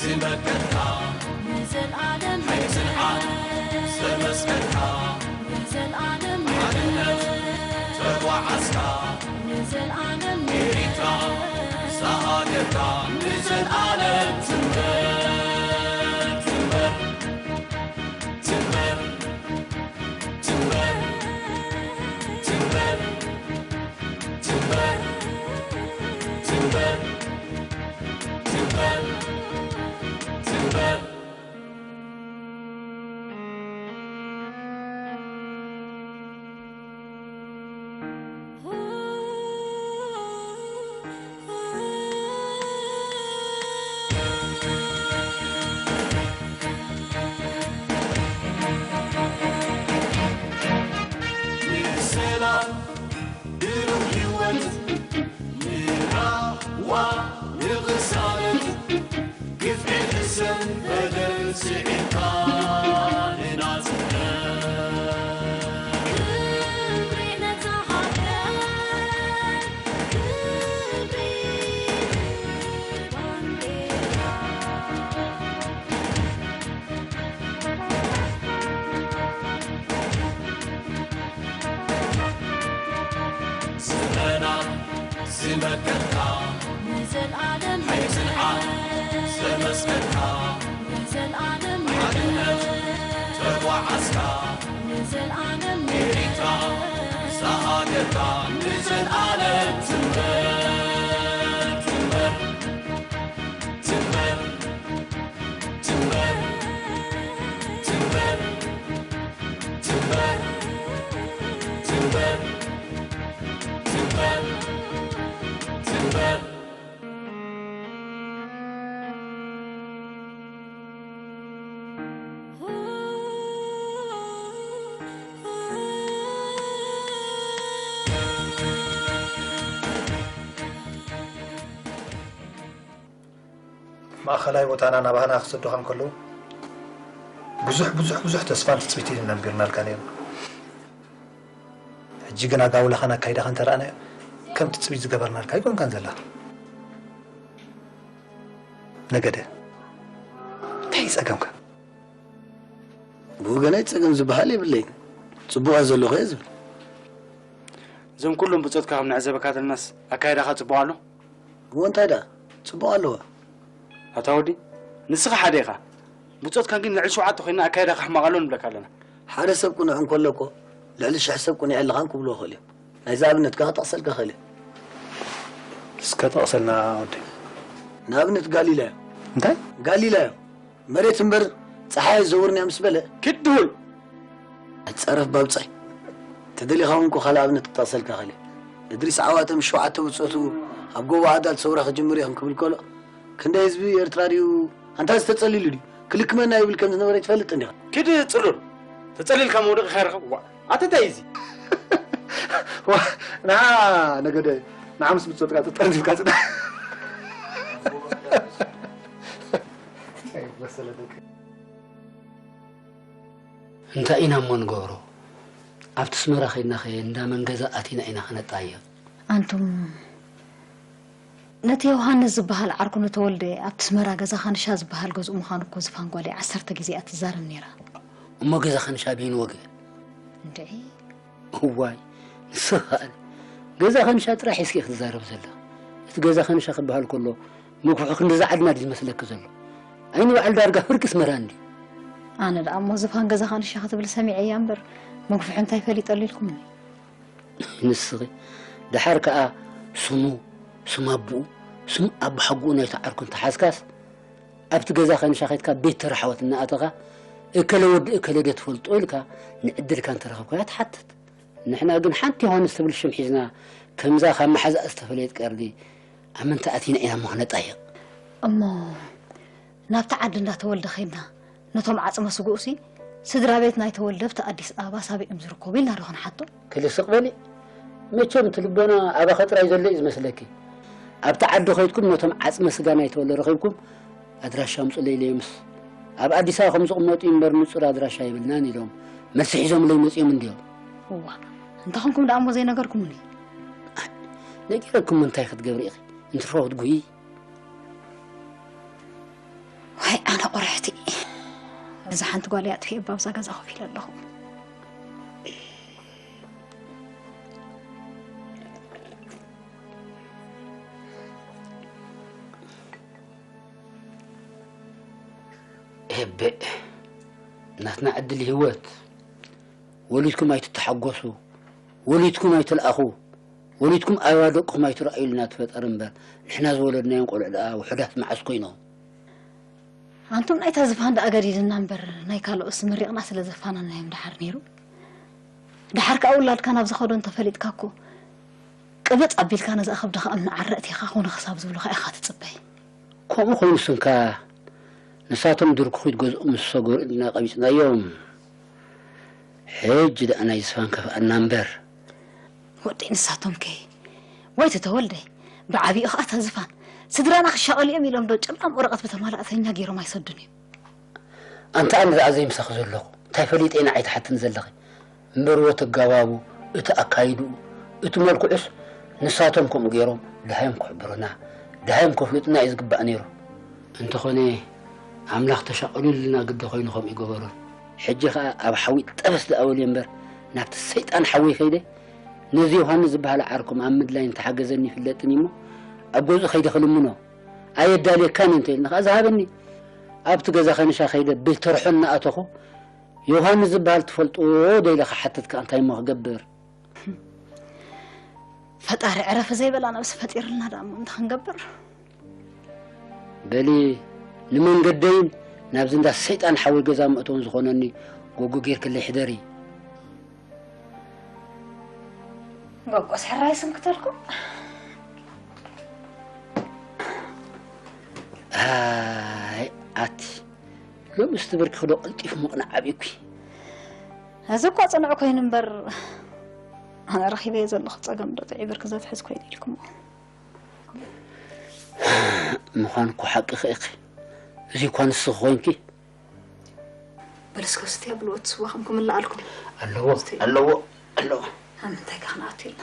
ዝበቀልካ ንዘልኣለም ሕይስንዓት ዝተመስከርካ ንዘልኣለም ሓድነት ተጓዓዝካ ንዘልኣለም ኤሪትራ ሳሃገርካ ንዘልኣለም ትንበር ትንበር ትንበር ትንበር ትንበር ትንበር ትንበር ትንበር ትንበር ንሰላም ብሩህ ህይወት ንራህዋ ንቕሳነት ግፍዒ ሕሰም በደል ስዒርካ ንናጽነት ክብሪ ነታ ሃገር ክብሪ ባንዴራ ስመና ዝመከርካ ንዘልኣለም ሕይስንዓት ዘመስከርካ ንዘልኣለም ሓድነት ተጓዓዝካ ንዘልኣለም ኤሪትራ ሳሃገርካ ንዘልኣለም ትንበር ትንበር ትንበር ትንበር ትንበር ትንበር ትንበር ትንበር ትንበር ማእኸላይ ቦታና ናባህና ክሰዱኻ እንከለዉ ብዙሕ ብዙሕ ብዙሕ ተስፋን ትጽቢትን ኢና ኣንቢርናልካ ነይርና። ሕጂ ግን ኣጋውላኻን ኣካይዳኻን እንተረኣናዮ ከም ትጽቢት ዝገበርናልካ ኣይኮንካን ዘለኻ። ነገደ እንታይ እዩ ጸገምካ? ብወገነይ ጸገም ዝበሃል የብለይን። ጽቡቕ እየ ዘለኹ እየ ዝብል። እዞም ኩሎም ብጾትካ ከም ንዕዘበካ ዘለናስ ኣካይዳኻ ጽቡቕ ኣሎ? እሞ እንታይ ደኣ ጽቡቕ ኣለዋ። ኣታ ወዲ ንስኻ ሓደ ኢኻ። ብጾትካ ግን ልዕሊ ሸውዓተ ኮይና ኣካይዳኻ ሕማቕ ኣሎ ንብለካ ኣለና። ሓደ ሰብ ቅኑዕ እንከሎ እኮ ልዕሊ ሽሕ ሰብ ቅኑዕ የለኻን ክብልዎ ይኽእሉ እዮም። ናይዚ ኣብነትካ ክጠቕሰልካ እኽእል እየ። እስከ ጠቕሰልና ወዲ። ንኣብነት ጋሊላ እዮም። እንታይ? ጋሊላ እዮም። መሬት እምበር ጸሓይ ኣይዘውርን እያ ምስ በለ። ክድሁል! ኣይትጸረፍ ባብጻይ። ተደሊኻ እውን እኮ ካልእ ኣብነት ክጠቕሰልካ እኽእል እየ። እድሪስ ዓዋተ ምስ ሸውዓተ ብጾቱ ኣብ ጎቦ ዓዳል ሰውራ ክጅምር እየ ክንክብል ከሎ ክንደይ ህዝቢ ኤርትራ ድዩ ኣንታ እዚ ተጸሊሉ ድዩ ክልክመና ይብል ከም ዝነበረ ትፈልጥ እንዲኻ። ክድ ጽሉል ተጸሊልካ መውደቕ ኢኻ ረኸብ ዋ ኣተ እንታይ እዚ ንዓ ነገደ ንዓ ምስ ብጾትካ ተጠርኒፍካ ጽና እንታይ ኢና እሞ ንገብሮ ኣብቲ ስመራ ከይድና ኸ እንዳ መን ገዛ ኣቲና ኢና ኸነጣይቕ ኣንቱም ነቲ ዮውሃንስ ዝበሃል ዓርኩ ንተወልደ ኣብቲ ስመራ ገዛ ኻንሻ ዝበሃል ገዝኡ ምዃኑ እኮ ዝፋን ጓለይ ዓሰርተ ግዜ እያ ትዛረብ ነይራ። እሞ ገዛ ኻንሻ በይኑ ወገ? እንድዒ። እዋይ ንስኺ ኸኣ ገዛ ኻንሻ ጥራሕ ሒዝኪ ኢኺ ትዛረቢ ዘለኺ። እቲ ገዛ ኻንሻ ክበሃል ከሎ መግፍሑ ክንድዚ ዓድና ድዩ ዝመስለኪ ዘሎ? ኣይ ንባዕሉ ዳርጋ ፍርቂ ኣስመራ እንድዩ። ኣነ ደኣ እሞ ዝፋን ገዛ ኻንሻ ክትብል ሰሚዐያ እምበር መግፍሑ እንታይ ፈሊጠሉ ኢልኩምኒ? ንስኺ ደሓር ከኣ ስሙ፣ ስም ኣቦኡ፣ ስም ኣቦሓጎኡ ናይቱ ዓርኩ እንተሓዝካስ፣ ኣብቲ ገዛ ከንሻ ኸይድካ ቤት ተራ ሓወት እናኣተኻ፣ እከለ ወዲ እከለ ዶ ትፈልጦ ኢልካ ንዕድልካ እንተረኸብካያ ትሓትት። ንሕና ግን ሓንቲ ዮሃንስ ትብል ሽም ሒዝና ከምዛ ካብ መሓዛኣ ዝተፈለየት ቀርኒ ኣብ ምንታይ ኣቲና ኢና እሞ ክነጣይቕ? እሞ ናብቲ ዓዲ እንዳተወልደ ኸይድና ነቶም ዓጽመ ስግኡሲ ስድራ ቤት ናይ ተወልደ ኣብቲ ኣዲስ ኣበባ ሳቢኦም ዝርከቡ ኢልና ዶ ክንሓቶ? ክልስቕ በሊ መቸም እቲ ልቦና ኣባኺ ጥራይ ዘሎ እዩ ዝመስለኪ። ኣብቲ ዓዲ ኸይድኩም ነቶም ዓጽመ ስጋ ናይ ተወልደ ረኺብኩም ኣድራሻ ኣምጹለይ ኢለዮምስ ኣብ ኣዲስ ኣበባ ከም ዝቕመጡ እዩ እምበር ንጹር ኣድራሻ የብልናን ኢሎም መልሲ ሒዞምለይ መጺኦም እንድዮም። እዋ እንተ ኾንኩም ደኣ እሞ ዘይነገርኩምኒ? ነጊረኩም እንታይ ክትገብሪ ኢኺ እንትርፎ ክትጉሂ። ኣነ ቁርሕቲ እየ። እዛ ሓንቲ ጓለይ ኣጥፊኤ ኣብዛ ገዛ ኮፍ ኢለ ኣለኹ። ኤበእ፣ ናትና ዕድል ህይወት። ወሊድኩም ኣይትተሓጎሱ፣ ወሊድኩም ኣይትልኣኹ፣ ወሊድኩም ኣበባ ደቅኹም ኣይትረኣዩ ኢልና ትፈጠር እምበር፣ ንሕና ዝወለድናዮም ቆልዑ ደኣ ውሑዳት መዓስ ኮይኖም? ኣንቱም ናይታ ዝፋን ደኣ ገዲድና እምበር፣ ናይ ካልኦስ መሪቕና ስለ ዘፋነናዮም ደሓር ነይሩ። ደሓር ከኣ ውላድካ ናብ ዝኸዶ እንተፈሊጥካ እኮ፣ ቅብጽ ኣቢልካ ነዛ ከብድኻ እምኒ ዓረ ኣእቲኻ ኮነ ክሳብ ዝብሉኻ ኢኻ ትጽበ። ከምኡ ኮይኑ ስንካ ንሳቶም ድርኩኺት ገዝኦም ምስ ሰገሩ ኢልና ቀቢጽናዮም። ሕጂ ደኣ ናይ ዝፋን ከፍኣና እምበር። ወደይ ንሳቶም ከ ወይ ተተወልደ ብዓቢኡ ኸኣ ተዝፋን ስድራና ክሻቐሉ እዮም ኢሎም ዶ ጨላም ወረቐት ብተማላእተኛ ገይሮም ኣይሰዱን እዮም። ኣንታ ኣነ ደኣ ዘይምሳኺ ዘለኹ እንታይ ፈሊጠ ኢና ኣይትሓትን ዘለኺ። እምበር ወ ተጋባቡ እቲ ኣካይድኡ እቲ መልክዑስ ንሳቶም ከምኡ ገይሮም ደሃዮም ክሕብሩና ደሃዮም ከፍልጡና እዩ ዝግባእ ነይሩ። እንተኾነ ኣምላኽ ተሻቐሉልና ግዲ ኮይኑ ከምኡ ይገበሮም። ሕጂ ኸኣ ኣብ ሓዊ ጠበስ ደኣ በልዮ እምበር ናብቲ ሰይጣን ሓዊ ከይደ ነዚ ዮሃንስ ዝበሃል ዓርኩም ኣብ ምድላይ እንተሓገዘኒ ይፍለጥን እዩሞ ኣብ ገዝኡ ከይደ ክልምኖ ኣየዳልየካን እንተ ኢልና ኸኣ ዝሃበኒ ኣብቲ ገዛ ከንሻ ከይደ ብተርሖ እናኣተኹ ዮሃንስ ዝበሃል ትፈልጥዎ ዶ ኢለ ክሓትት ከኣ እንታይ እሞ ክገብር? ፈጣሪ ዕረፊ ዘይበላ ነብሲ ፈጢርልና ደኣ እሞ እንታይ ክንገብር? በሊ ንመንገደይን ናብዚ እንዳ ሰይጣን ሓወይ ገዛ መእተውን ዝኾነኒ ጎጎ ጌርክለይ ሕደሪ። ጎጎስ ሕራይ ስንክተልኩም። ኣይ ኣቲ ሎምስ ትብርኪ ክዶ ቀልጢፉ ምቕናዕ ኣብዩኪ። እዚ እኳ ጽኑዕ ኮይኑ እምበር ኣነ ረኺበዮ ዘለኹ ጸገም ዶ ጥዑይ ብርኪ ዘትሕዝ ኮይኑ ኢልኩሞ። ምዃን እኮ ሓቂ ኸኢኺ። እዚ እኳ ንስኺ ኮይንኪ። በል እስከ ስትያ ብልዎ እቲ ስዋ ከም ክምልኣልኩም። ኣለዎ፣ ስትያ። ኣለዎ፣ ኣለዎ። ኣብ ምንታይ ከ ክንኣቱ ኢልና?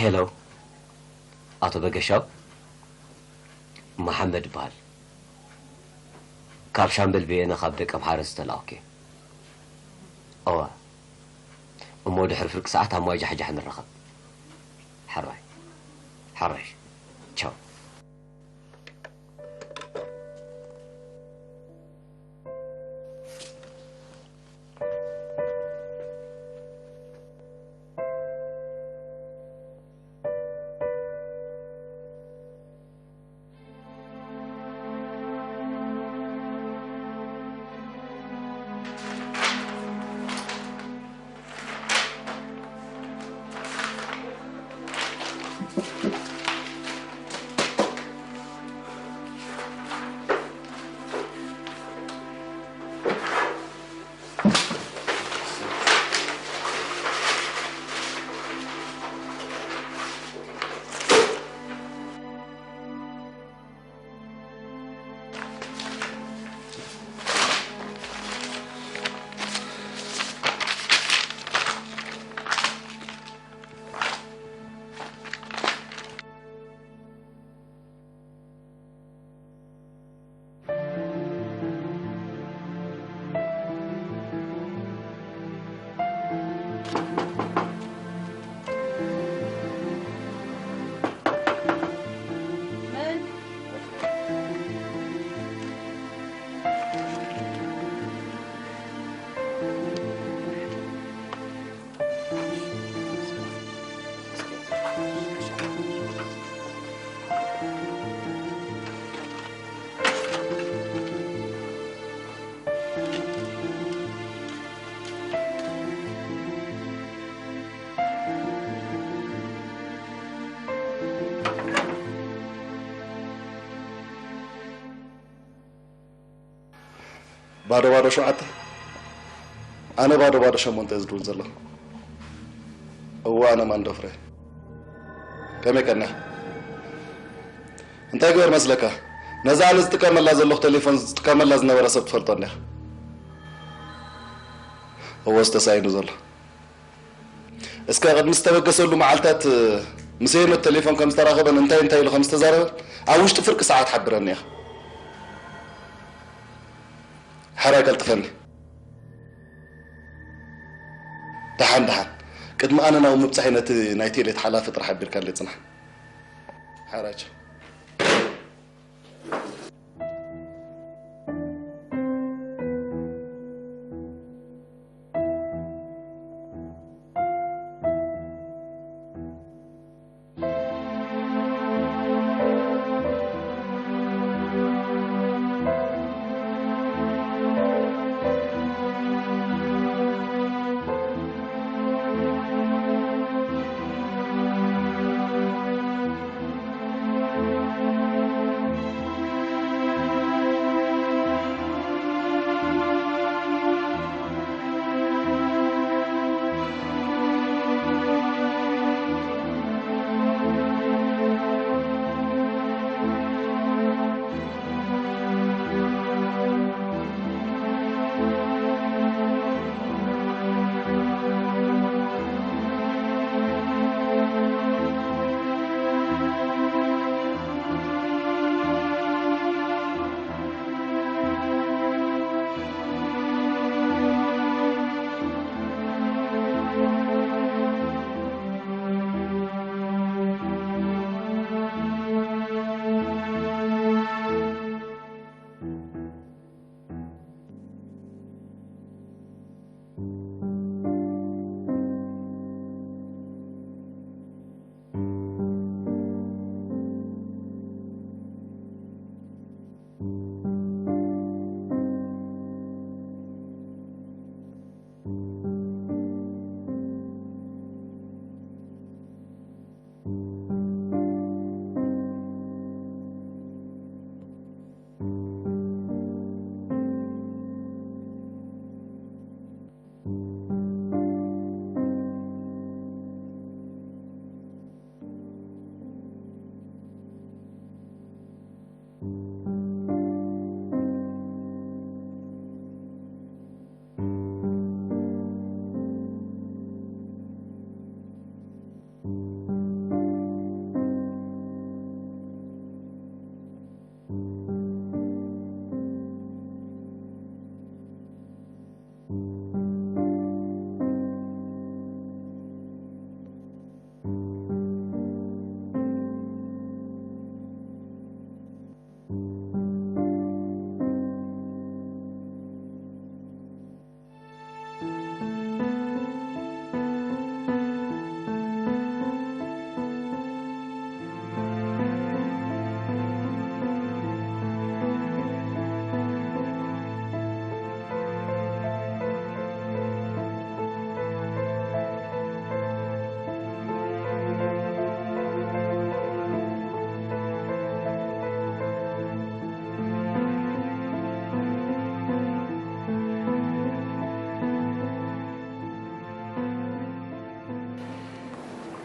ሄሎ፣ ኣቶ በገሻው? መሓመድ እበሃል። ካብ ሻምበል በየነ ካብ ደቀምሓረ ዝተላእኩ እየ። እወ። እሞ ድሕሪ ፍርቂ ሰዓት ኣብ ማይ ጃሕጃሕ ንራኸብ። ሕራይ። ሕራይ። ቻው። ባዶ ባዶ ሸውዓተ። ኣነ ባዶ ባዶ ሸሞንተ እየ ዝድውል ዘለኹ። እወ፣ ኣነ ማንዶ ፍረ። ከመይ ቀኒኻ? እንታይ ግበር መስለካ? ነዛ ኣነ ዝጥቀመላ ዘለኹ ቴሌፎን ዝጥቀመላ ዝነበረ ሰብ ትፈልጦ እንዲኻ? እወ፣ ዝተሳኢኑ ዘሎ። እስከ ቅድሚ ዝተበገሰሉ መዓልታት ምስ ሄኖት ቴሌፎን ከም ዝተራኸበን እንታይ እንታይ ኢሉ ከም ዝተዛረበን ኣብ ውሽጢ ፍርቂ ሰዓት ሓብረኒ ኢኻ። ሕራይ ቀልጥፈኒ። ደሓን ደሓን። ቅድሚ ኣነ ናብ ምብጻሐይ ነቲ ናይ ቴሌት ሓላፊ ጥራሕ ሓቢርካለይ ጽናሕ። ሓራጅ።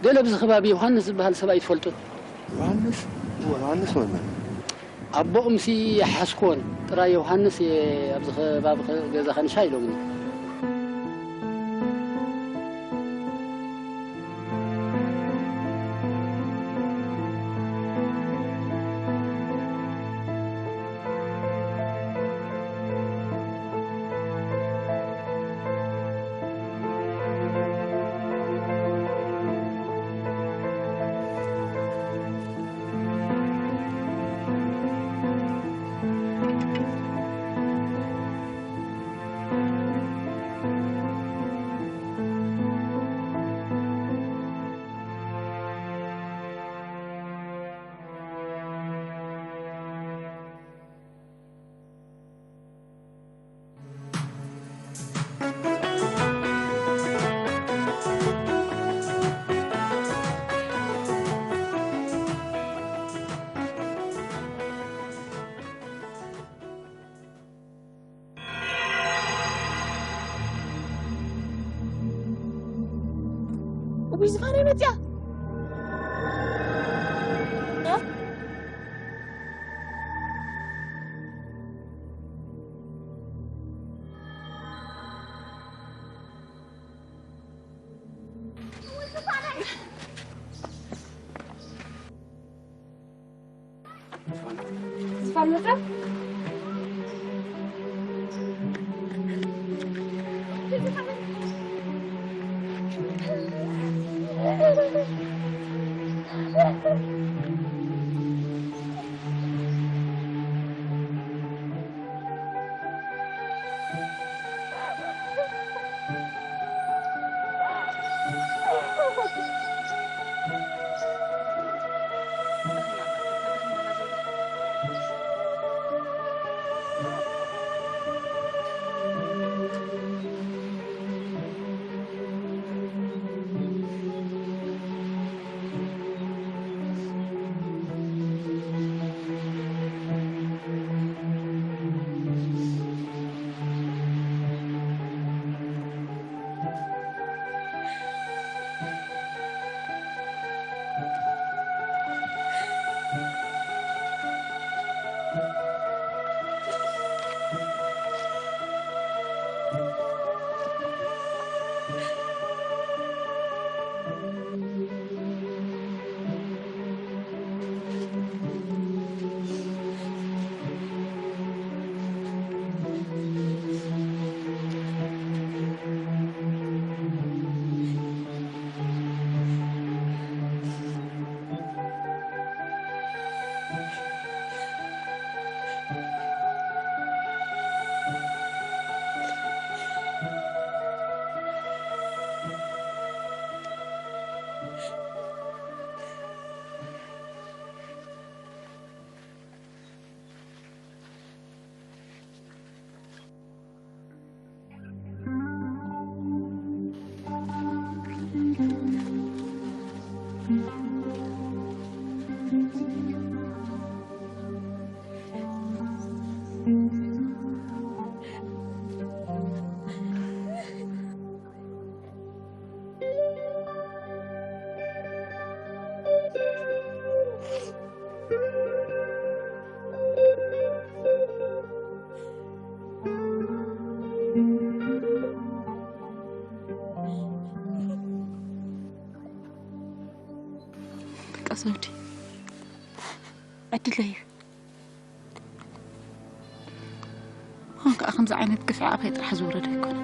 ገለ ኣብዚ ከባቢ ዮሃንስ ዝበሃል ሰብኣይ ትፈልጡ? ዮሃንስ? እወ፣ ዮሃንስ መን መን? ኣቦኦምሲ ይሓዝክዎን፣ ጥራይ ዮሃንስ የ-፣ ኣብዚ ከባቢ ኸ-፣ ገዛ ከንሻ ኢሎምኒ። ውይ ዝፋነይ መፅያ። ዝፋን መፅያ። ቀስ ወዲ ዕድለይ እዩ። ኾን ከዓ ከምዚ ዓይነት ግፍዒ ኣባይ ጥራሕ ዝወረደ ኣይኮነን።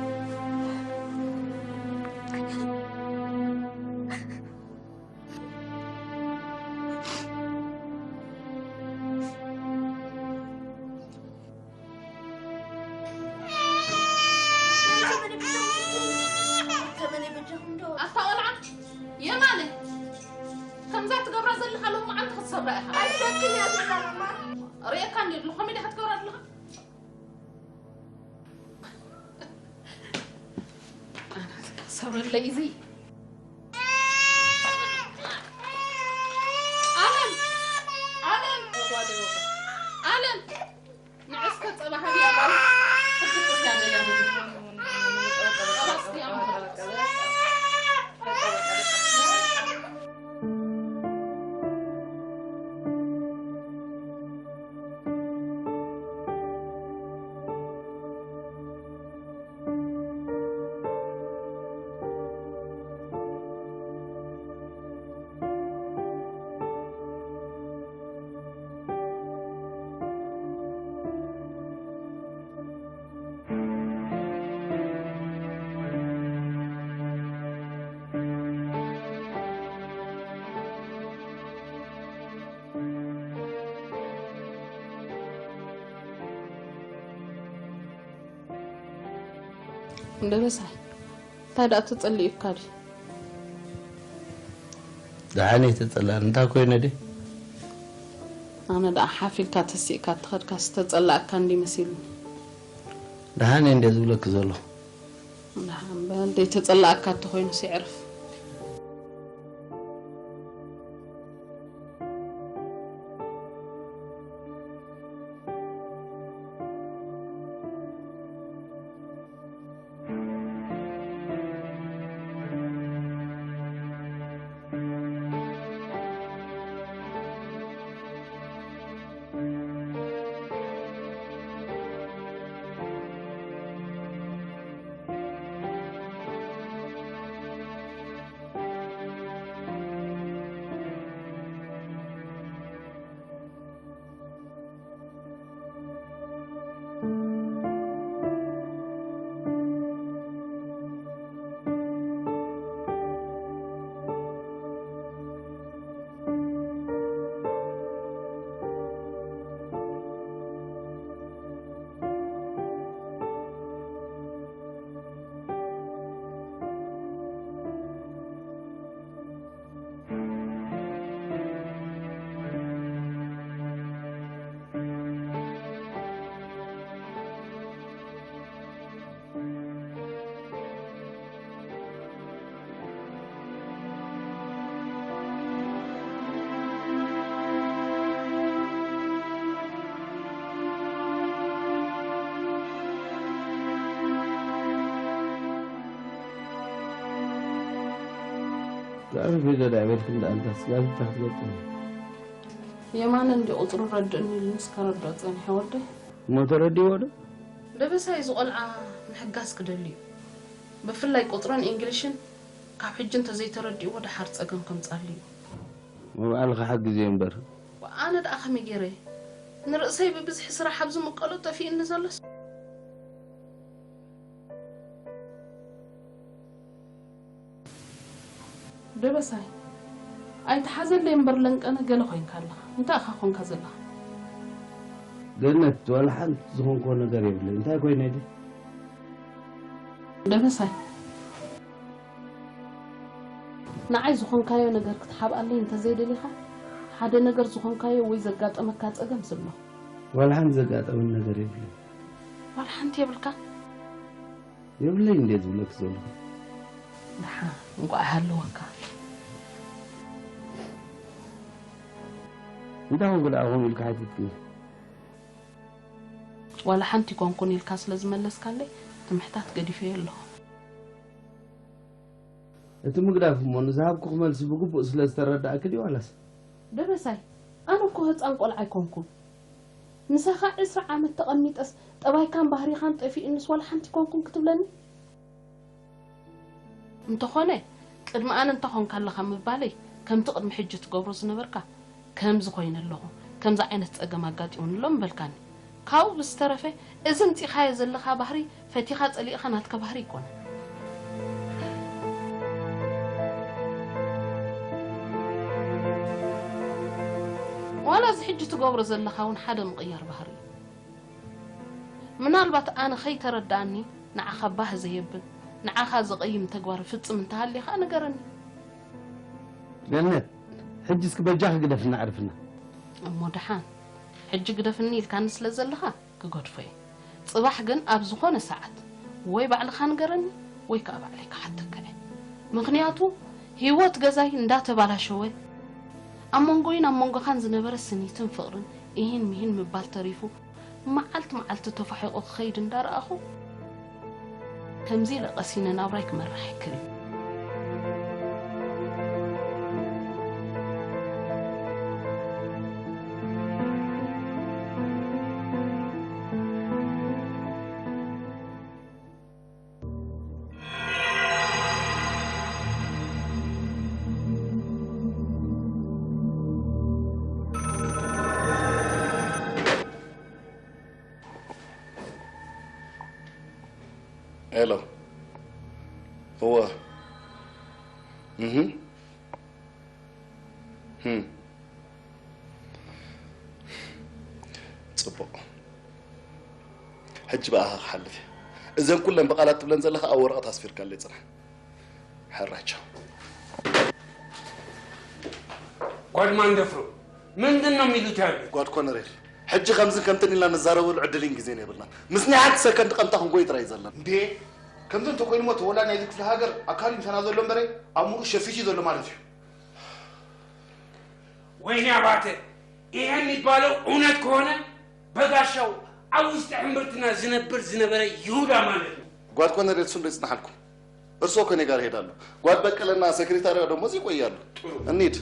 ኣታ ቆልዓ የማነ፣ ከምዛ ትገብራ ዘለኻ ሎም መዓልቲ ክትሰብራ ኢኻ። ኣይሰክን እያ ዘላ ማማ። ርእየካ እንዲ ኣለኹ፣ ከመይ ዲኻ ትገብራ ዘለኻ? ሰብረለይ እዚ። ኣለም! ኣለም! ኣለም! ንዕስከ ጸባ ሃብያ ጓል። ጸባ እስቲ ኣምጣ። ደበሳይ፣ እንታይ ደኣ ተጸሊኡካ ድዩ? ደሓን እየ ተጸላእኒ። እንታይ ኮይነ ድየ? ኣነ ደኣ ሓፍ ኢልካ ተሲእካ እተኸድካ ዝተጸላእካ እንዲ መሲሉኒ። ደሓን እየ እንደ ዝብለኪ ዘለኹ። ደሓን በል፣ ደይተጸላእካ እንተኾይኑስ የዕርፍ። ጋር ፊደዳ ይበልክ እንደ አንተ ስጋብ ታትገጠ የማነ እንዲ ቁፅሩ ረድእኒ ኢሉ ምስ ከረድኦ ፀኒሐ ወደይ። እሞ ተረዲዎ ዶ? ደበሳይ ዝቆልዓ ምሕጋዝ ክደሊ እዩ። ብፍላይ ቁፅርን እንግሊሽን ካብ ሕጂ እንተዘይተረዲእዎ ደሓር ፀገም ከምፃሉ እዩ። እሞ ባዕልኻ ሓግዝዮ እምበር። ኣነ ደኣ ከመይ ገይረ? ንርእሰይ ብብዝሒ ስራሕ ኣብ ዝምቀሎ ጠፊእኒ ዘሎስ። ደበሳይ፣ ኣይትሓዘለይ እምበር ለንቀነ ገለ ኮይንካ ኣለኻ። እንታይ ኢኻ ኮንካ ዘለኻ? ገነት፣ ዋላ ሓንቲ ዝኾንኮ ነገር የብለይ። እንታይ ኮይነ ድየ? ደበሳይ፣ ንዓይ ዝኾንካዮ ነገር ክትሓብኣለይ እንተዘይደሊኻ፣ ሓደ ነገር ዝኾንካዮ ወይ ዘጋጠመካ ጸገም ዝሎ። ዋላ ሓንቲ ዘጋጠመን ነገር የብለይ። ዋላ ሓንቲ የብልካ? የብለይ እንዴ ዝብለክ ዘለኹ። ደሓን፣ እንቋዕ ሃለወካ። እንታይ ኾንኩ ደኣ ኾን ኢልካ ሓቲትክኒ? ዋላ ሓንቲ ኮንኩን ኢልካ ስለ ዝመለስካለይ፣ እቲ ምሕታት ገዲፈዮ ኣለኹ። እቲ ምግዳፍ እሞ ንዝሃብኩኽ መልሲ ብግቡእ ስለ ዝተረዳእኪ ድዩ ዋላስ? ደበሳይ፣ ኣነ እኮ ህጻን ቆልዓ ኣይኮንኩን። ምሳኻ ዕስራ ዓመት ተቐሚጠስ ጠባይካን ባህሪኻን ጠፊኡንስ ዋላ ሓንቲ ኮንኩን ክትብለኒ? እንተኾነ፣ ቅድሚ ኣነ እንታይ ኾንካ ኣለኻ ምባለይ፣ ከምቲ ቅድሚ ሕጂ ትገብሮ ዝነበርካ፣ ከምዚ ኮይነ ኣለኹ፣ ከምዚ ዓይነት ጸገም ኣጋጢሙኒ ኣሎ ምበልካኒ። ካብኡ ብዝተረፈ፣ እዚ ምጺኻዮ ዘለኻ ባህሪ ፈቲኻ ጸሊእኻ ናትካ ባህሪ ኣይኮነን። ዋላ እዚ ሕጂ ትገብሮ ዘለኻ እውን ሓደ ምቕያር ባህሪ እዩ። ምናልባት ኣነ ኸይተረድኣኒ ንዓኻ ባህ ዘየብል፣ ንዓኻ ዘቐይም ተግባር እፍጽም እንተሃልየ ኸኣ ንገረኒ። ገነት፣ ሕጂ እስኪ በጃኺ ግደፍና ኣዕርፍና። እሞ ደሓን፣ ሕጂ ግደፍኒ ኢልካኒ ስለ ዘለኻ ክገድፎ እየ። ጽባሕ ግን ኣብ ዝኾነ ሰዓት ወይ ባዕልኻ ንገረኒ ወይ ከኣ ባዕለይ ክሓተካ እየ። ምኽንያቱ ህይወት ገዛይ እንዳተባላሸወ ኣብ መንጎይን ኣብ መንጎኻን ዝነበረ ስኒትን ፍቕርን እሂን ምሂን ምባል ተሪፉ መዓልቲ መዓልቲ ተፋሒቑ ክኸይድ እንዳረኣኹ፣ ከምዚ ኢለ ቀሲነ ናብራይ ክመርሕ ኣይክእልን። ሄሎ። እወ። እህ። ህም። ጽቡቕ። ሕጂ ብኣኻ ክሓልፍ እየ። እዘን ኩለን ብቓላት ትብለን ዘለኻ ኣብ ወረቐት ኣስፊርካለይ ጽናሕ። ሕራይ ቻው። ጓድ ማንደፍሮ፣ ምንድን ነው የሚሉት ያሉት? ጓድ ኮነሬል፣ ሕጂ ከምዝን ከምትን ኢልና ንዛረበሉ ዕድልን ግዜን የብልናን። ምስ ናይ ሓንቲ ሰከንድ ቐንታ ክንጎይ ጥራይ እዩ ዘለና። እንዴ፣ ከምዚ እንተኮይኑ እሞ እቲ ወላድ ናይዚ ክፍለ ሃገር ኣካሉ ምሳና ዘሎ እምበረ ኣእምርኡ ሸፊቱ እዩ ዘሎ ማለት እዩ። ወይኔ ኣባተ፣ ይሄ የሚባለው እውነት ከሆነ በጋሻው ኣብ ውስጥ ሕምብርትና ዝነብር ዝነበረ ይሁዳ ማለት ነው። ጓድ ኮነሬል እሱ እንዶ ይጽናሓልኩም። እርስዎ ከኔ ጋር ይሄዳሉ። ጓድ በቀለና ሴክሬታሪዋ ደግሞ እዚህ ይቆያሉ። እንሂድ።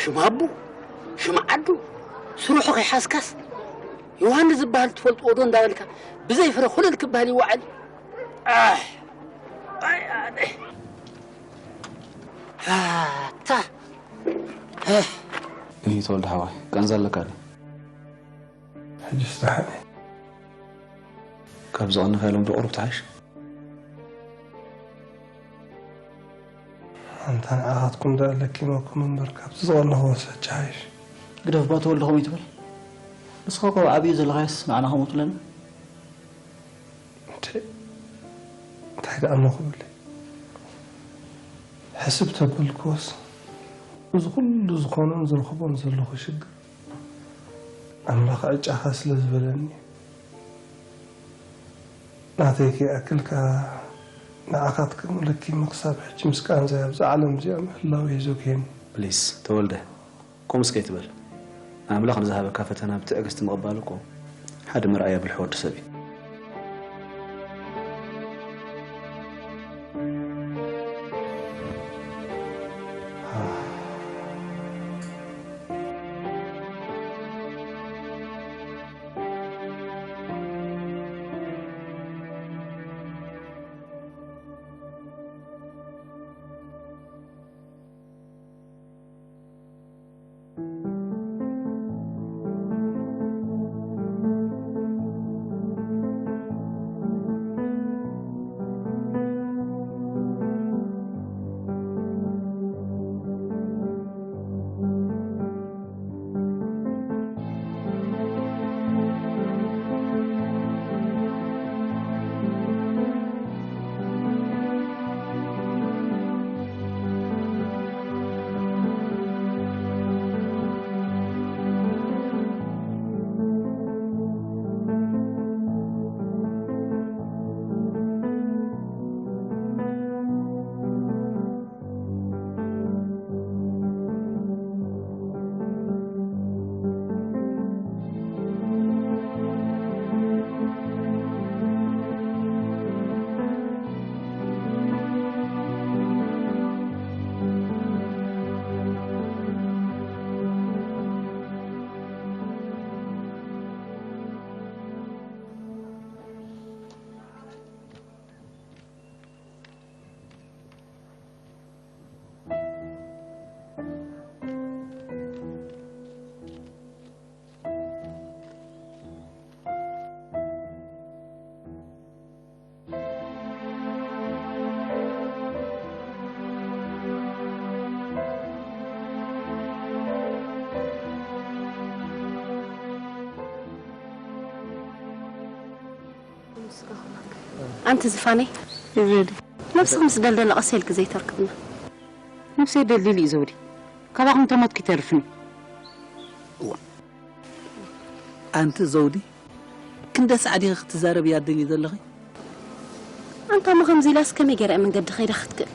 ሽም ኣቡ፣ ሽም ዓዱ፣ ስርሑ ከይሓዝካስ፣ ዮሃንስ ዝበሃል ትፈልጥዎ ዶ እንዳበልካ፣ ብዘይ ፍረ ኩልል ክበሃል ይወዓል። ኣሕ! ኣይ ኣነ! ኣታ! እሂ፣ ተወልደ ሓወይ፣ ቃንዛ ኣለካ ድዩ? ሕጂ ፍታሓኒ። ካብ ዝቐነኻ ኢሎም ዶ ቁሩብ ትሓይሽ? ኣንታ ንዓኻትኩም ደኣ ለኪመኩም እምበር፣ ካብቲ ዝቐነኹዎስ ሕጂ ሓይሽ። ግደፍ ባ ተወልደ ከምኡ ኣይትበል። ንስኻ እኮ ኣብ ዓብዩ ዘለኻዮስ ንዓና ከምኡ ትብለና? እንተ-፣ እንታይ ደኣ እሞ ክብል? ሕስብ ተበልክዎስ፣ እዚ ኩሉ ዝኾኖን ዝረኽቦን ዘለኹ ሽግር፣ ኣምላኽ ዕጫኻ ስለ ዝበለኒ፣ ናተይ ከይኣክል ከኣ ንዓኻትኩም ለኪመ ክሳብ ሕጂ ምስ ቃንዛይ ኣብዛ ዓለም እዚኣ ምህላወይ እዩ ዘጉህየኒ። ፕሊስ፣ ተወልደ፣ ከምኡስ ከይትበል። ኣምላኽ ንዝሃበካ ፈተና ብትዕግስቲ ምቕባል እኮ ሓደ መርኣያ ብልሒ ወዲ ሰብ እዩ። ኣንቲ ዝፋነይ፣ ይበል። ነብስኺ ምስ ደልደለ ቀስ ኢልኪ ዘይተርክብና። ነብሰይ ደልዲሉ እዩ ዘውዲ። ካባኹም ተሞትኩ ይተርፍኒ። እዋ። ኣንቲ ዘውዲ፣ ክንደ ሳዕ ዲኺ ክትዛረብያ ትደልዪ ዘለኺ? ኣንታ እሞ ከምዚ ኢላስ ከመይ ገይራ እያ መንገዲ ከይዳ ክትክእል?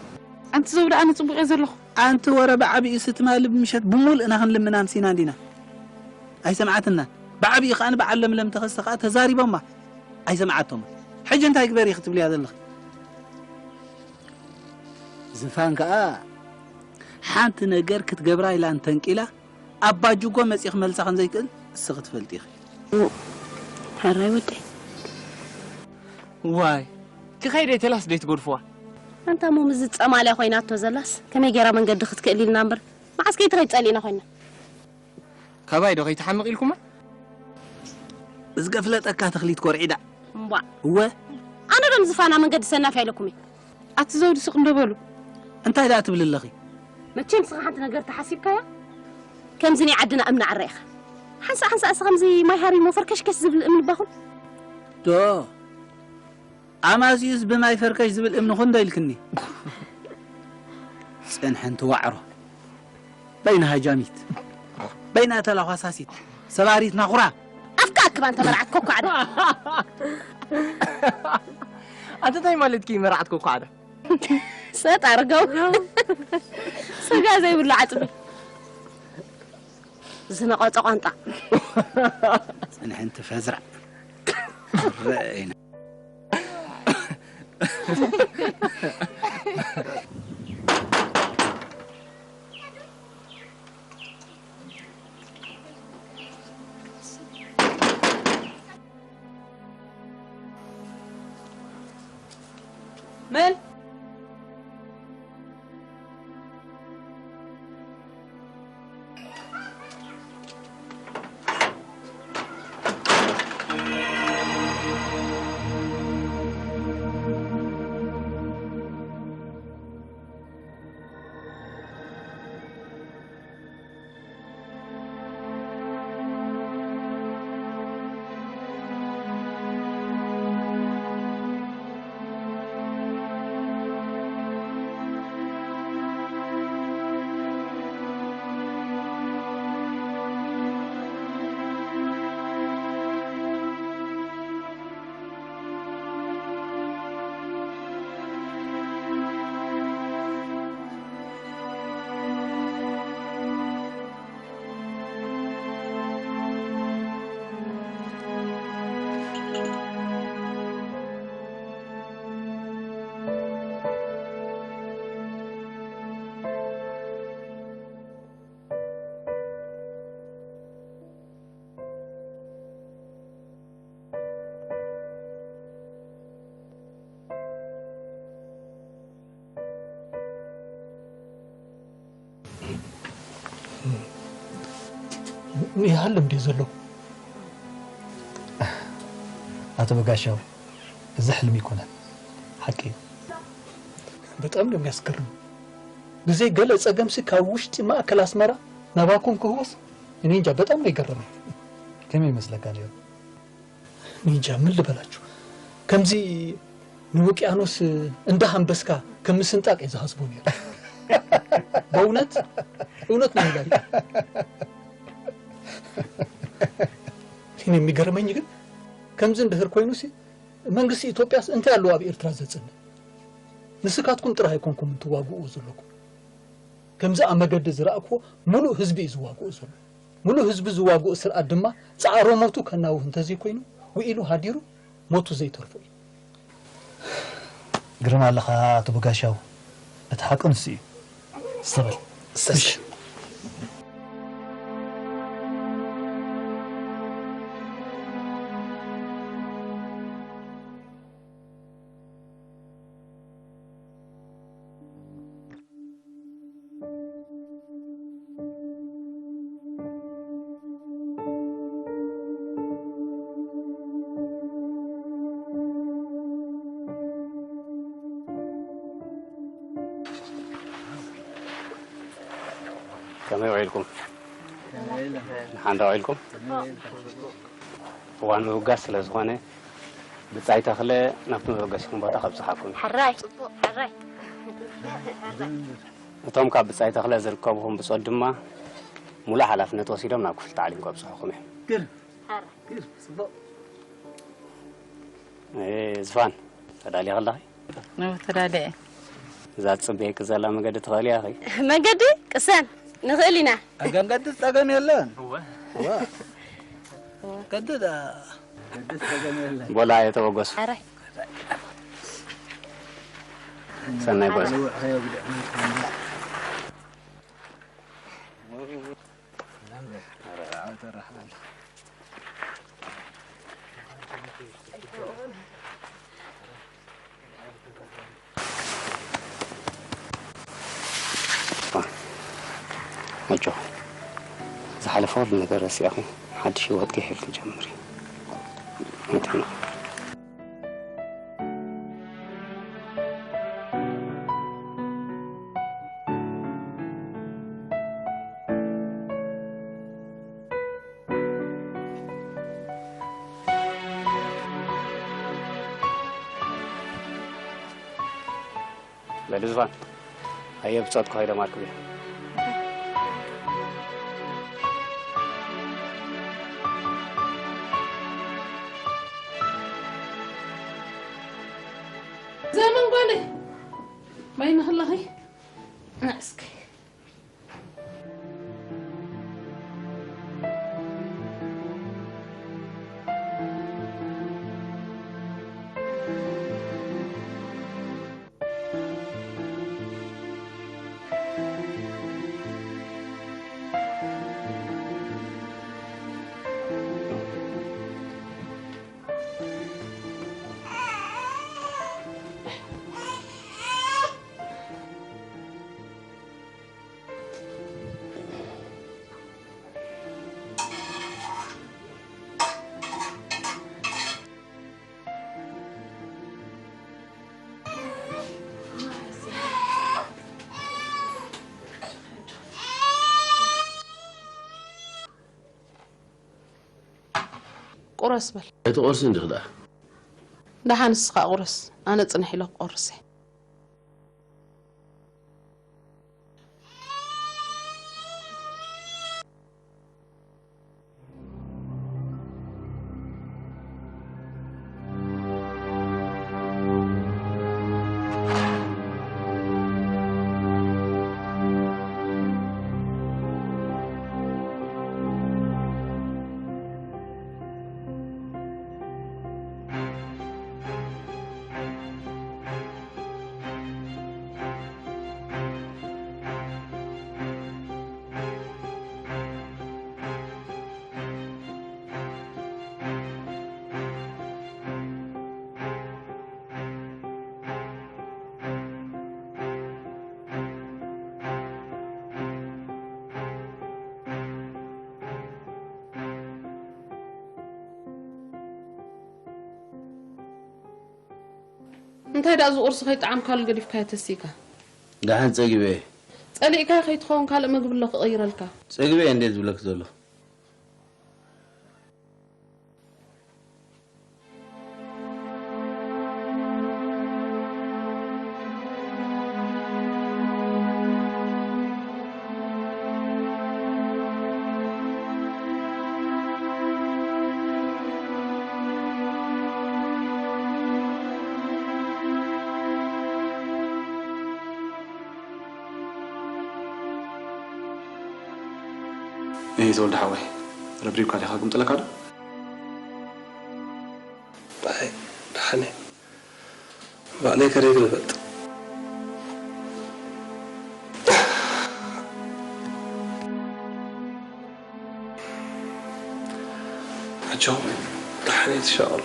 ኣንቲ ዘውዲ፣ ኣነ ጽቡቕ እየ ዘለኹ። ኣንቲ ወረ ብዓቢኡ፣ ስቲ ማሊ ብምሸት ብምሉእና ክንልምናን ሲና እንዲና። ኣይሰምዓትናን። ብዓቢኡ ከኣ ንበዓል ለምለም ተኸስተ ከኣ ተዛሪቦማ። ኣይሰምዓቶምን። ሕጂ እንታይ ግበሪ ክትብልያ ዘለኺ? ዝፋን ከኣ ሓንቲ ነገር ክትገብራ ኢላ እንተንቂላ፣ ኣባ ጅጎ መጺኡ ክመልሳ ከም ዘይክእል እስኺ ትፈልጢ ኢኺ። ሕራይ ወደይ። ዋይ፣ ክኸይድ እየ ተላስ ደይትገድፍዋ? ኣንታ እሞ ምስዚ ጸማልያ ኮይናቶ ዘላስ ከመይ ገይራ መንገዲ ክትክእል ኢልና እምበር፣ መዓስ ከይትኸይድ ጸሊእና ኮይና። ካባይ ዶ ከይትሓምቕ ኢልኩማ? ብዝገፍለጠካ ተኽሊት ኮርዒዳ። እምቧ። እወ። ኣነ ዶ ንዝፋና መንገዲ ሰናፍ ኢለኩም እየ? ኣቲ ዘውዲ ስቕ እንዶ በሉ። እንታይ ደኣ ትብሊ ኣለኺ? መቸም ንስኻ ሓንቲ ነገር ተሓሲብካያ? ከምዚ ናይ ዓድና እምኒ ዓረ ኢኻ። ሓንሳእ ሓንሳእ እስኻ ከምዚ ማይ ሃሪሞ ፈርከሽከሽ ዝብል እምኒ ባኹን። ዶ። ኣማዝዩስ ብማይ ፈርከሽ ዝብል እምኒ ኩን ዶ ኢልክኒ? ጽንሕንቲ ዋዕሮ። በይና ሃጃሚት። በይና ተላኳሳሲት። ሰባሪት ናኹራ። ኣፍካ ኣክብ ኣንታ መርዓት ኮኳዕዳ። ኣንተ እንታይ ማለትኪ መርዓት ኮኳዕዳ? ሰጥ ኣርገው። ስጋ ዘይብሉ ዓጽሚ። ዝነቐጸ ቋንጣ። ጽንሕንቲ ፈዝራዕ። ረአይና። መን? ይሃልም ድዩ ዘሎ? ኣቶ በጋሻው፣ እዚ ሕልሚ ኣይኮነን፣ ሓቂ እዩ። በጣም ነው የሚያስገርም። ብዘይ ገለ ጸገምሲ ካብ ውሽጢ ማእከል ኣስመራ ናባኩም ክህወስ፣ እኔ እንጃ፣ በጣም ነው የገረመኝ። ከመይ ይመስለካ ነይሩ? እኔ እንጃ፣ ምን ልበላችሁ። ከምዚ ንውቅያኖስ እንዳ ኣንበስካ ከም ምስንጣቅ እዩ ዝሃስቦ ነይሩ። በእውነት፣ እውነት ነው የምላችሁ። እኔ የሚገርመኝ ግን ከምዚ እንድህር ኮይኑሲ መንግስቲ ኢትዮጵያስ እንታይ ኣለዎ ኣብ ኤርትራ ዘጽንዕ? ንስካትኩም ጥራሕ ኣይኮንኩምን ትዋግኡ ዘለኩም። ከምዚ ኣብ መገዲ ዝረኣክዎ ምሉእ ህዝቢ እዩ ዝዋግኡ ዘሎ። ምሉእ ህዝቢ ዝዋግኡ ስርዓት ድማ ጻዕሮ ሞቱ ከናውህ እንተዘይኮይኑ፣ ውዒሉ ሃዲሩ ሞቱ ዘይተርፎ እዩ። ግርም ኣለኻ ኣቶ በጋሻው፣ እቲ ሓቂ ንሱ እዩ። ሰበል። እሺ። ከመይ ውዒልኩም? ደሓን ዶ ውዒልኩም? እዋን ምብጋስ ስለ ዝኾነ፣ ብጻይ ተኽለ ናብቲ መበገሲኹም ቦታ ከብጽሓኩም እዩ። ሕራይ፣ ጽቡቕ፣ ሕራይ። እቶም ካብ ብጻይ ተኽለ ዝርከብኹም ብጾት ድማ፣ ሙሉእ ሓላፍነት ወሲዶም ናብ ክፍሊ ታዕሊም ከብጽሑኹም እዮም። ግር፣ ሕራይ። ግር፣ ጽቡቕ። እ፣ ዝፋን፣ ተዳሊኺ ኣለኺ? ነው ተዳሊዐ። እዛ ትጽበየኪ ዘላ መገዲ ትኽእልያ ኢኺ? መገዲ ቅሰን ንኽእል ኢና። ኣብ መንገዲ ጸገም የለን። እወ። እወ። መንገዲ ዳ-፣ መንገዲ ጸገም የለን። ቦላ የተበገሱ። ኣረ። ሰናይ ጉዕዞ። ኣጆኺ፣ ዝሓለፈ ኩሉ ነገር ረሲዕኺ፣ ሓድሽ ህይወትኪ ሒዝኪ ጀምሪ። ኣይትሕመቒ። በሊ ዝፋን፣ ኣየ ብጾት ክኸይዶም ኣርክብ እየ። ዘመን ጓለይ፣ ማይ ንኽለኺ ንዕስኪ። ቁረስ በል። ኣይትቆርሲ እንዲኺ ደኣ። ደሓን ንስኻ ቁረስ፣ ኣነ ጽንሕ ኢለ ክቆርስ እየ። እንታይ ደኣ እዚ ቁርሲ ከይጠዓምካሉ ገዲፍካዮ ተሲእካ? ደሓን ጸጊበ እየ። ጸሊእካዮ ከይትኸውን ካልእ ምግቢ ኣሎ ክቕይረልካ። ጸጊበ እየ እንዴ ዝብለኪ ዘለኹ። እይ ተወልደ ሓወይ፣ ረብሪብካ ዲኻ? ክምጥለካ ዶ? ኣይ፣ ደሓን እየ። ባዕለይ ከደይ ግልበጥ። ኣጆኹም፣ ደሓን እየ፣ ትሻቐሉ።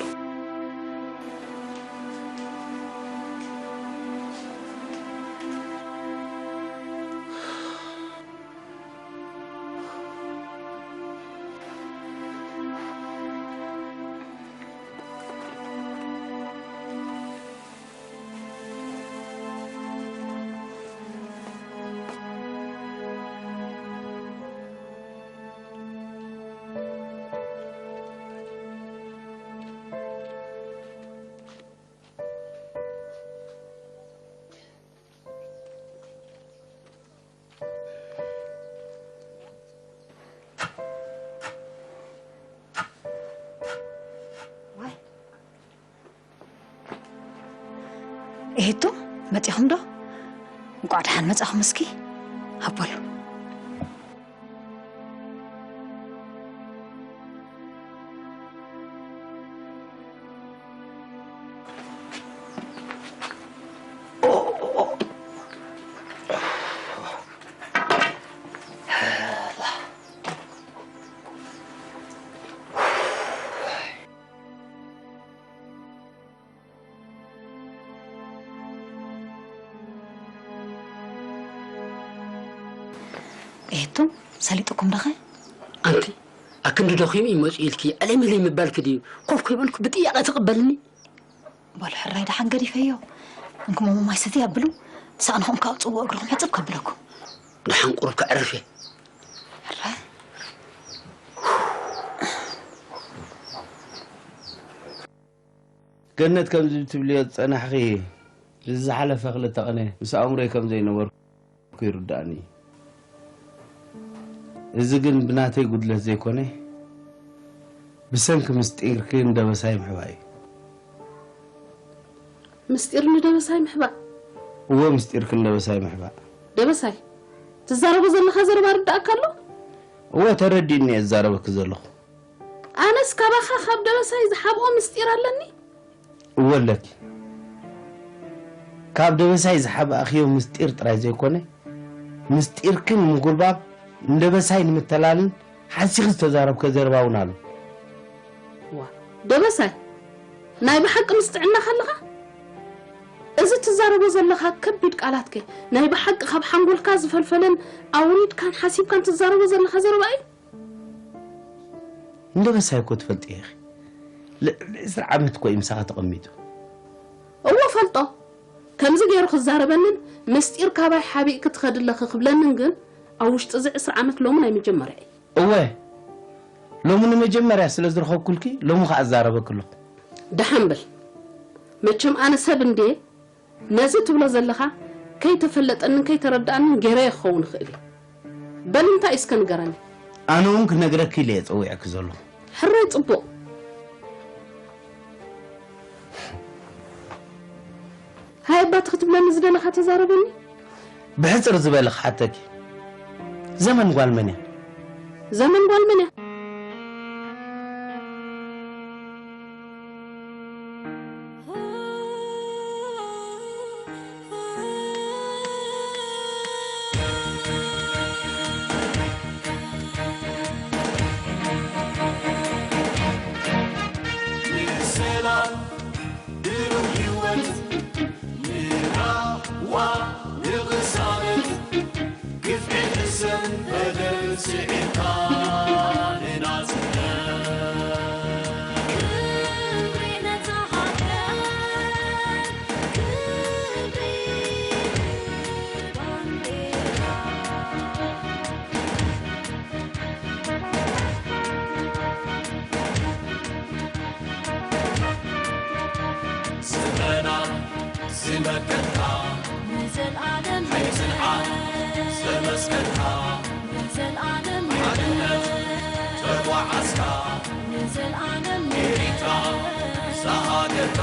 እሄቶ፣ መጺኹም ዶ? እንቋዕ ደሓን መጻኹም። እስኪ ሃቦሉ። እህቱ፣ ሰሊጥኩም ዶኸ? ኣንቲ፣ ኣክንዲ ደኺሙ እዩ መጺኡ ኢልኪ ዕለይ ምለይ ምባልኪ ድዩ? ኮፍ ከይበልኩ ብጥያቐ ትቕበልኒ? በሉ ሕራይ ደሓን ገዲፈዮ። እንኩሞ ማይ ሰትይ ኣብሉ፣ ሳእንኹም ከውጽእዎ እግርኹም ሕጽብ ከብለኩም። ደሓን ቁሩብ ከዕርፍ እየ። ሕራይ። ገነት ከምዚ ትብልዮ ዝጸናሕኺ፣ እዚ ዝሓለፈ ክልተ ቕነ ምስ ኣእምሮይ ከም ዘይነበርኩ ይርድኣኒ እዩ። እዚ ግን ብናተይ ጉድለት ዘይኮነ፣ ብሰንኪ ምስጢርኪ ንደበሳይ ምሕባእ እዩ። ምስጢር ንደበሳይ ምሕባእ? እወ፣ ምስጢርኪ ንደበሳይ ምሕባእ። ደበሳይ፣ ትዛረቦ ዘለኻ ዘረባ ርድኣካ ኣሎ? እወ፣ ተረዲእኒ እየ ዝዛረበኪ ዘለኹ። ኣነስ ካባኻ ካብ ደበሳይ ዝሓብኦ ምስጢር ኣለኒ? እወ ኣለኪ። ካብ ደበሳይ ዝሓባእኽዮ ምስጢር ጥራይ ዘይኮነ፣ ምስጢርኪ ንምጉልባብ፣ ንደበሳይ ንምተላልን ሓሲኺ ዝተዛረብክዮ ዘረባ እውን ኣሎ። ዋ፣ ደበሳይ፣ ናይ ብሓቂ ምስ ጥዕናኻ ኣለኻ? እዚ ትዛረቦ ዘለኻ ከቢድ ቃላትከ ናይ ብሓቂ ካብ ሓንጎልካ ዝፈልፈለን ኣውሪድካን ሓሲብካን ትዛረቦ ዘለኻ ዘረባ እዩ? እንደ በሳይ እኮ ትፈልጥዮ ኢኺ። ልዕሊ ዕስራ ዓመት እኮ እዩ ምሳኻ ተቐሚጡ። እወ ፈልጦ። ከምዚ ገይሩ ክዛረበንን ምስጢር ካባይ ሓቢእኪ ትኸዲ ኣለኺ ክብለንን ግን ኣብ ውሽጢ እዚ ዕስራ ዓመት ሎሚ ናይ መጀመርያ እዩ። እወ። ሎሚ ንመጀመርያ ስለ ዝረኸብኩልኪ፣ ሎሚ ኸኣ እዛረበኪ ኣለኹ። ደሓን በል። መቸም ኣነ ሰብ እንድየ፣ ነዚ ትብሎ ዘለኻ ከይተፈለጠንን ከይተረድኣንን ገይረዮ ክኸውን ይኽእል እዩ። በል እንታይ እስከ ንገረኒ። ኣነ እውን ክነግረኪ ኢለ እየ ጸዊዐኪ ዘለኹ። ሕራይ ጽቡቕ። ሃይ እባ እቲ ክትብለኒ ዝደለኻ ተዛረበኒ። ብሕጽር ዝበለ ክሓተኪ። ዘመን ጓል መን እያ? ዘመን ጓል መን እያ? ንሰላም ብሩህ ህይወት ንራህዋ ንቕሳነት ግፍዒ ሕሰም በደል ስዒርካ ንናጽነት። ክብሪ ነታ ሃገር፣ ክብሪ ባንዴራ። ስምረና ዝመከትካ ንዘልኣለም ሕጽንዓት ዘመስከርካ ንዘልኣለም ሓድነት ተጓዓዝካ ንዘልኣለም ኤሪትራ ዛሃገርካ